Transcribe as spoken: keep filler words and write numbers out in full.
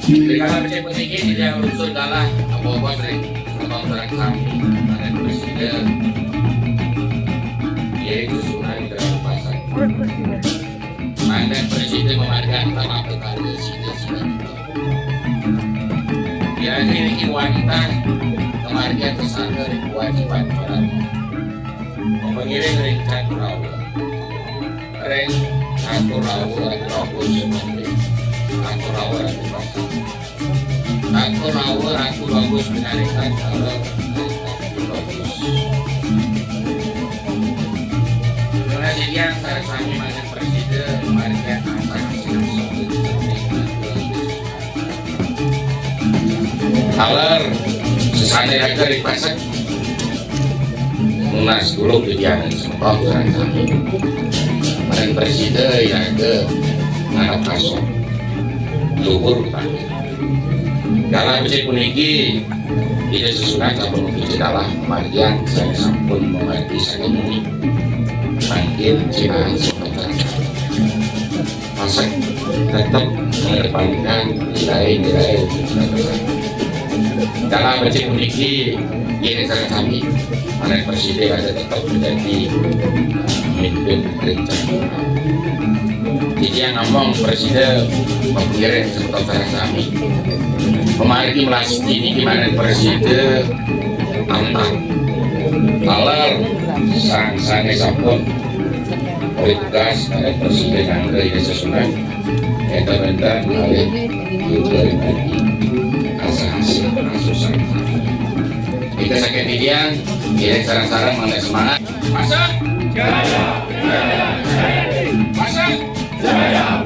Rikala becik puniki titiang lungsur galah, apa-apa ring semeton sareng sami, manten prasida, yaitu susunan Geraha Pasek. Manten prasida mamargiang tata karya sida, sida. Iraga niki wantah ngamargiang sasana ring kewajiban parama. Mapangiring ring Catur Aur. Ring Catur Aur Ratu Bagus. Catur Aur Ratu Bagus. Catur Aur Ratu Bagus, pinarikan kalau Ratu Bagus. Nunas titiang sareng sami manten prasida, mamargiang tata karya sida. Taler, sesane raga ring Pasek. Nunas tulung titiang semeton sareng sami. Manten prasida iraga ngarep karsa. Luhur utami. Galah becik puniki, Ida sesuunan sampun mamargi galah, mamargiang sane sampun mamargi sane muni. Mangkin cinahan semeton sareng sami. Pasek tetep mengedepankan nilai-nilai. Dalam becik puniki, yen sareng sami, manten prasida tetep menjadi pemimpin rencana. Titiang ngomong prasida, mapangiring semeton sareng sami. Pamargi melas niki manten prasida, taler, taler sang sane sampun bertugas, manten prasida nyanggra Ida sesuunan. Enten-enten malih yuga ring ati. Asah-asih, asusah. Ika saking titiang, ngiring sareng-sareng manten semangat. Pasek! Jaya! Pasek! Jaya!